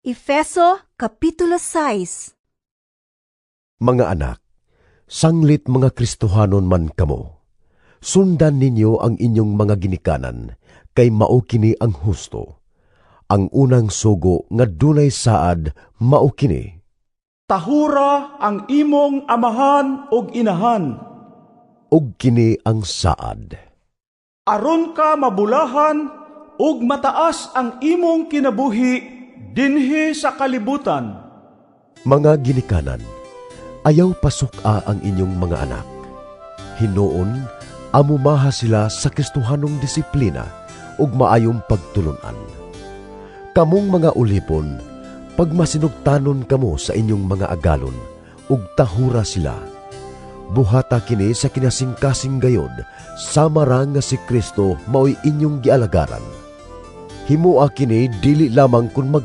Efeso Kapitulo 6. Mga anak, sanglit mga Kristohanon man kamo, sundan ninyo ang inyong mga ginikanan, kay mao kini ang husto. Ang unang sugo nga dunay saad mao kini: Tahura ang imong amahan ug inahan. Ug kini ang saad: Aron ka mabulahan ug mataas ang imong kinabuhi dinhi sa kalibutan. Mga ginikanan, ayaw pasuk-a ang inyong mga anak. Hinuon, amumaha sila sa Kristohanong disiplina ug maayong pagtulon-an. Kamong mga ulipon, pagmasinugtanon kamo sa inyong mga agalon ug tahura sila. Buhata kini sa kinasingkasing gayod, sama ra nga si Kristo maoy inyong gialagaran. Himoa kini dili lamang kun mag